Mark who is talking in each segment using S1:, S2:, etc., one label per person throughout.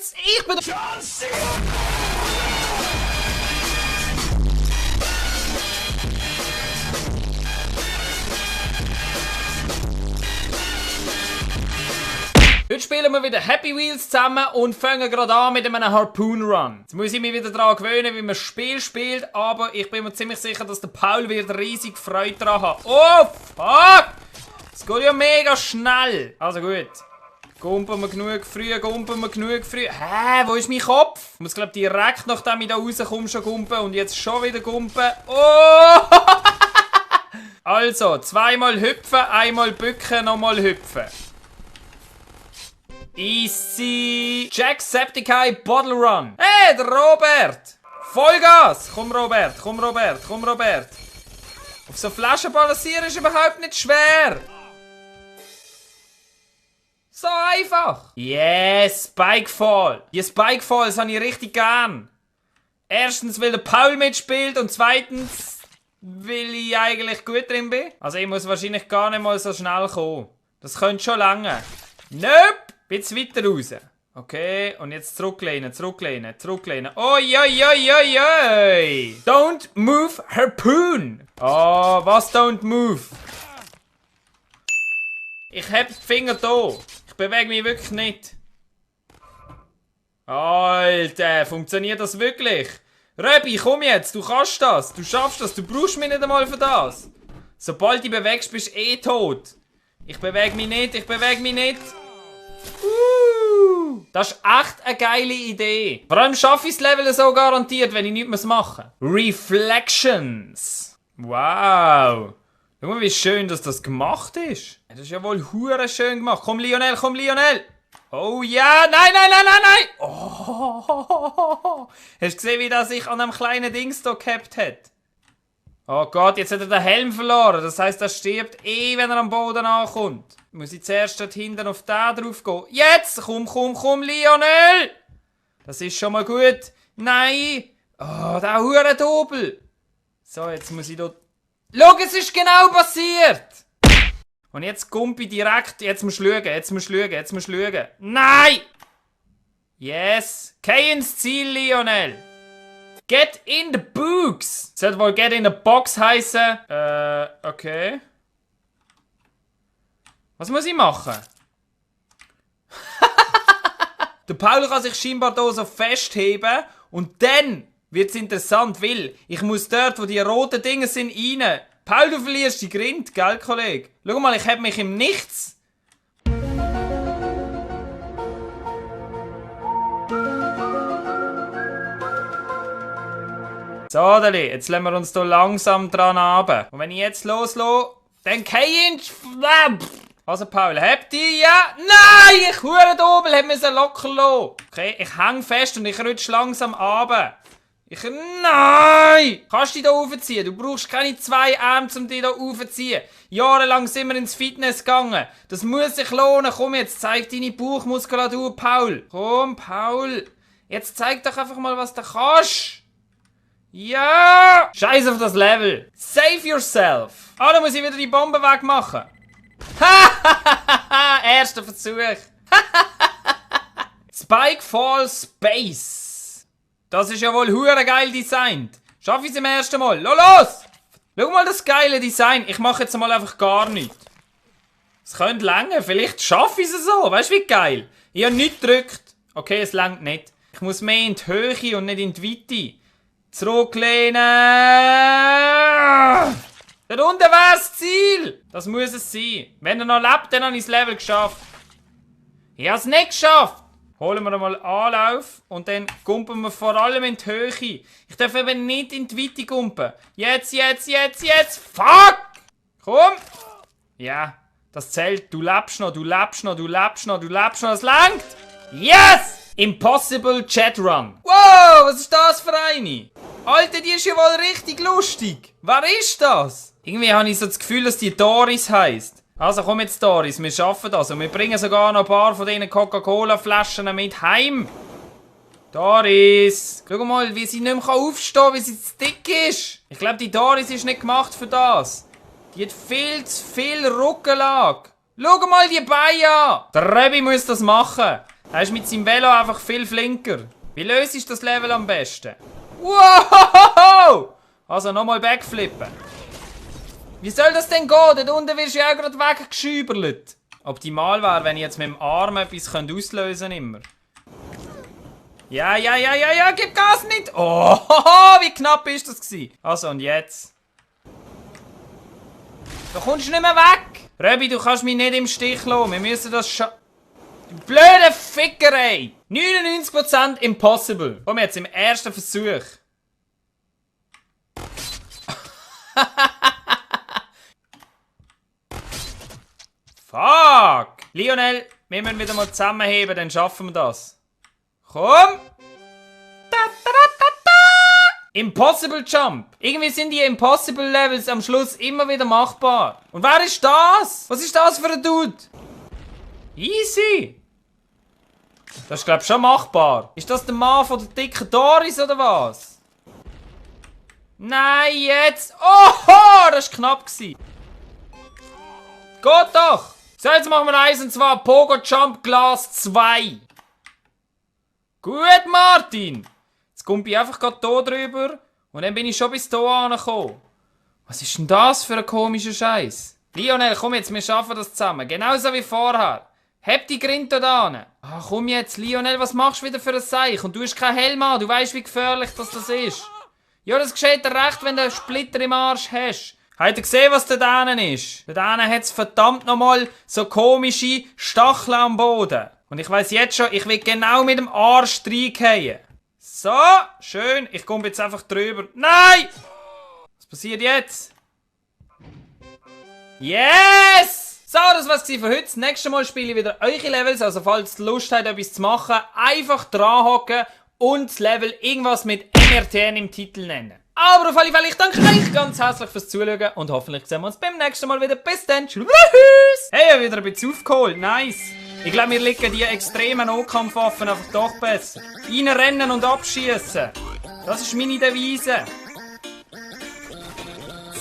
S1: Wheels! Ich bin John Cena! Heute spielen wir wieder Happy Wheels zusammen und fangen gerade an mit einem Harpoon Run. Jetzt muss ich mich wieder daran gewöhnen, wie man das Spiel spielt, aber ich bin mir ziemlich sicher, dass der Paul wird riesig Freude daran haben. Oh, fuck! Es geht ja mega schnell. Also gut. Gumpen wir genug früh, gumpen wir genug früh. Hä, wo ist mein Kopf? Ich muss glaube direkt nachdem ich da rauskomme schon gumpen und jetzt schon wieder gumpen. Oh! Also, zweimal hüpfen, einmal bücken, nochmal hüpfen. Easy. Jacksepticeye Bottle Run. Hey, der Robert. Vollgas. Komm Robert, komm Robert, komm Robert. Auf so Flaschen balancieren ist überhaupt nicht schwer. So einfach. Yes, Spikefall. Die Spikefalls habe ich richtig gern. Erstens, weil der Paul mitspielt und zweitens, weil ich eigentlich gut drin bin. Also ich muss wahrscheinlich gar nicht mal so schnell kommen. Das könnte schon lange. Nope. Bisschen weiter raus. Okay, und jetzt zurücklehnen, zurücklehnen, zurücklehnen. Oi, oi, oi, oi, oi. Don't move, Harpoon. Oh, was don't move? Ich hab die Finger da. Ich bewege mich wirklich nicht. Alter, funktioniert das wirklich? Röbi, komm jetzt, du kannst das. Du schaffst das, du brauchst mich nicht einmal für das. Sobald du bewegst, bist du eh tot. Ich bewege mich nicht, ich bewege mich nicht. Das ist echt eine geile Idee. Vor allem schaffe ich das Level so garantiert, wenn ich nichts mehr mache. Reflections. Wow. Schau mal, wie schön dass das gemacht ist. Das ist ja wohl hure schön gemacht. Komm, Lionel, komm, Lionel. Oh ja, nein, nein, nein, nein, nein. Oh. Hast du gesehen, wie das sich an einem kleinen Dings da gehabt hat? Oh Gott, jetzt hat er den Helm verloren. Das heisst, er stirbt eh, wenn er am Boden ankommt. Muss ich zuerst dort hinten auf den drauf gehen. Jetzt! Komm, komm, komm, Lionel! Das ist schon mal gut. Nein! Oh, der hure Dobel. So, jetzt muss ich dort... Schau, es ist genau passiert! Und jetzt Gumpi direkt... Jetzt musst du schauen, jetzt musst du schauen, jetzt musst du schauen. Nein! Yes! Geh ins Ziel, Lionel! Get in the box! Sollte wohl get in the box heißen. Okay. Was muss ich machen? Der Paul kann sich scheinbar hier so festheben und dann wird es interessant, weil ich muss dort, wo die roten Dinge sind, rein. Paul, du verlierst die Grind, gell, Kollege? Schau mal, ich habe mich im Nichts. So, Deli, jetzt lassen wir uns hier langsam dran runter. Und wenn ich jetzt loslasse, dann kein Inch... Also Paul, habt ihr? Ja? Nein! Ich hure Dobel, hab mich locker lassen. Okay, ich häng fest und ich rutsche langsam runter. Nein! Kannst du dich hier raufziehen? Du brauchst keine 2 Arme, um dich hier raufzuziehen. Jahrelang sind wir ins Fitness gegangen. Das muss sich lohnen. Komm, jetzt zeig deine Bauchmuskulatur, Paul. Komm, Paul. Jetzt zeig doch einfach mal, was du kannst. Ja! Scheiß auf das Level. Save yourself. Ah, da muss ich wieder die Bombe wegmachen. Erster Versuch. Spikefall Space. Das ist ja wohl hure geil designt. Schaff ich es im ersten Mal. Los! Schau mal das geile Design. Ich mache jetzt mal einfach gar nichts. Es könnte länger. Vielleicht schaffe ich es so. Weißt du, wie geil? Ich habe nichts gedrückt. Okay, es langt nicht. Ich muss mehr in die Höhe und nicht in die Weite. Zurücklehnen. Dort unten wäre das Ziel. Das muss es sein. Wenn er noch lebt, dann habe ich das Level geschafft. Ich habe es nicht geschafft. Holen wir mal Anlauf und dann gumpen wir vor allem in die Höhe. Ich darf eben nicht in die Weite gumpen. Jetzt, jetzt, jetzt, jetzt. Fuck! Komm. Ja, das zählt. Du lebst noch, du lebst noch, du lebst noch, du lebst noch. Das langt. Yes! Impossible Chat Run. Wow, was ist das für eine? Alter, die ist ja wohl richtig lustig. Wer ist das? Irgendwie habe ich so das Gefühl, dass die Doris heisst. Also komm jetzt Doris, wir schaffen das. Und wir bringen sogar noch ein paar von diesen Coca-Cola-Flaschen mit heim. Doris, schau mal, wie sie nicht mehr aufstehen kann, wie sie zu dick ist. Ich glaube, die Doris ist nicht gemacht für das. Die hat viel zu viel Rückenlage. Schau mal die Beine an. Der Röbi muss das machen. Er ist mit seinem Velo einfach viel flinker. Wie löse ich das Level am besten? Wow! Also nochmal backflippen. Wie soll das denn gehen? Dort unten wirst du ja auch gerade weggeschüberlet. Optimal wäre, wenn ich jetzt mit dem Arm etwas auslösen könnte immer. Ja, gib Gas nicht! Oh, wie knapp ist das gewesen? Also, und jetzt? Da kommst du nicht mehr weg! Röbi, du kannst mich nicht im Stich lassen. Wir müssen das schon... Blöde Fickerei! 99% impossible. Komm jetzt, im ersten Versuch. Fuck! Lionel, wir müssen wieder mal zusammenheben, dann schaffen wir das. Komm! Impossible Jump. Irgendwie sind die Impossible Levels am Schluss immer wieder machbar. Und wer ist das? Was ist das für ein Dude? Easy. Das ist, glaube ich, schon machbar. Ist das der Mann von der dicken Doris oder was? Nein, jetzt. Oho, das war knapp. Geht doch. So, jetzt machen wir eins, und zwar Pogo Jump Glas 2. Gut, Martin. Jetzt komme ich einfach gerade hier drüber und dann bin ich schon bis hier angekommen. Was ist denn das für ein komischer Scheiß? Lionel, komm jetzt, wir schaffen das zusammen. Genauso wie vorher. Heb die Grinto da hin. Ah, komm jetzt, Lionel, was machst du wieder für ein Seich? Und du hast keinen Helm an, du weißt, wie gefährlich das ist. Ja, das geschieht dir recht, wenn du einen Splitter im Arsch hast. Habt ihr gesehen, was da drinnen ist? Da drinnen hat es verdammt nochmal so komische Stacheln am Boden. Und ich weiss jetzt schon, ich will genau mit dem Arsch reingehen. So, schön. Ich komme jetzt einfach drüber. Nein! Was passiert jetzt? Yes! So, das war's für heute. Das nächste Mal spiele ich wieder eure Levels. Also falls ihr Lust habt, etwas zu machen, einfach dranhocken und das Level irgendwas mit MRTN im Titel nennen. Aber auf alle Fälle, ich danke euch ganz herzlich fürs Zuschauen und hoffentlich sehen wir uns beim nächsten Mal wieder. Bis dann. Tschüss. Hey, ich habe wieder ein bisschen aufgeholt. Nice. Ich glaube, mir liegen die extremen Nahkampfwaffen einfach doch besser. Reinrennen und abschießen. Das ist meine Devise.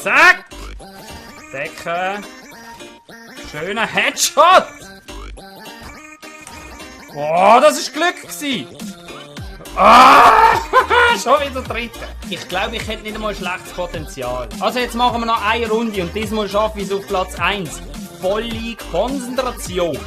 S1: Zack. Decken. Schöner Headshot. Oh, das war Glück gewesen. Ah, schon wieder dritte. Ich glaube, ich hätte nicht einmal schlechtes Potenzial. Also jetzt machen wir noch eine Runde und diesmal schaffe ich es auf Platz 1. Volle Konzentration.